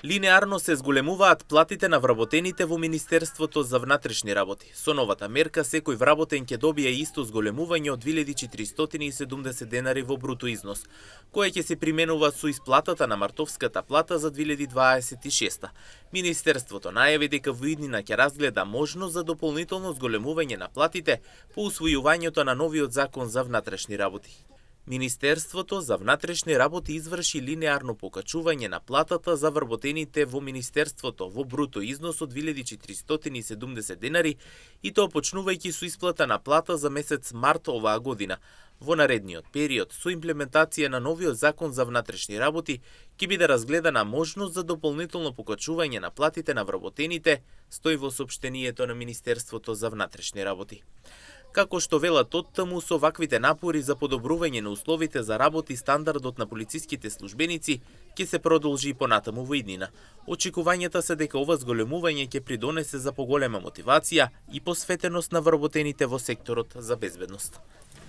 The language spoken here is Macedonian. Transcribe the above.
Линеарно се зголемуваат платите на вработените во Министерството за внатрешни работи. Со новата мерка секој вработен ќе добие исто зголемување од 2470 денари во бруто износ, кој ќе се применува со исплатата на мартовската плата за 2026. Министерството најави дека во иднина ќе разгледа можност за дополнително зголемување на платите по усвојувањето на новиот закон за внатрешни работи. Министерството за внатрешни работи изврши линеарно покачување на платата за вработените во Министерството во бруто износ од 2470 денари и тоа почнувајќи со исплата на плата за месец март оваа година. Во наредниот период, со имплементација на новиот закон за внатрешни работи, ќе биде разгледана можност за дополнително покачување на платите на вработените, стои во соопштението на Министерството за внатрешни работи. Како што велат оттаму, со ваквите напори за подобрување на условите за работа и стандардот на полициските службеници ќе се продолжи и понатаму во иднина. Очекувањата се дека ова зголемување ќе придонесе за поголема мотивација и посветеност на вработените во секторот за безбедност.